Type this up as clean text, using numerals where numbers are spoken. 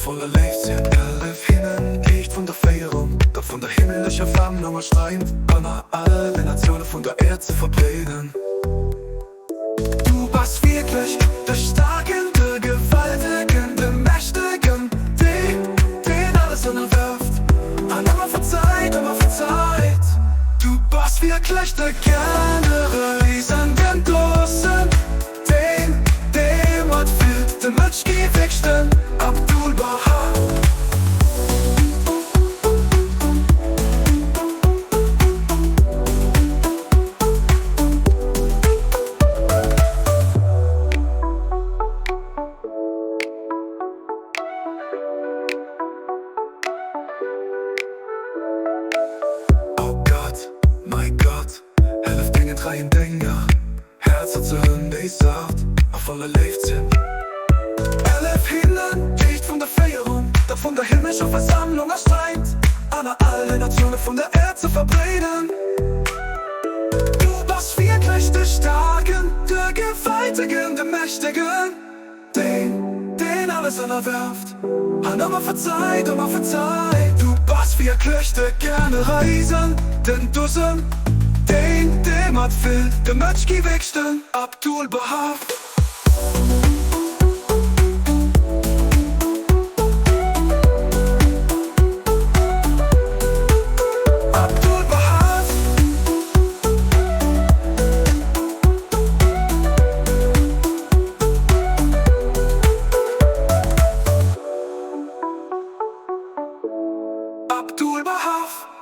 voller Léift sinn. Hëllef hinnen, d'Liicht vun der Féierung, dat vun der himmlescher Versammlung erscheint, ënner all den Natioune vun der Äerd ze verbreeden. Du bass wierklech de Staarken, de Gewaltegen, de Mächtegen, deen, deen alles ënnerwerft an ëmmer verzeit, ëmmer verzeit. Du bass wierklech de Generéisen, den Grossen, deen, dee mat vill de Mënsch gewéchsten Abdu'l-Bahá. O Gott, mäi Gott, hëllef dengen treien Dénger, Häerzer ze hunn, déi sacht a voller Léift sinn. Hëllef hinnen, d'Liicht vun der Féierung, dat vun der himmlescher Versammlung erscheint, an a alle Natioune vun der Äerd ze verbreeden. Du bass wierklech de Staarken, de Gewaltegen, de Mächtegen, deen, deen alles ënnerwerft an ëmmer verzeit, ëmmer verzeit. Du bass wierklech de Generéisen, den Duussen, deen, dee mat vill de Mëtsch gewéchsten Abdu'l-Bahá. Abdu'l-Bahá. Abdu'l-Bahá.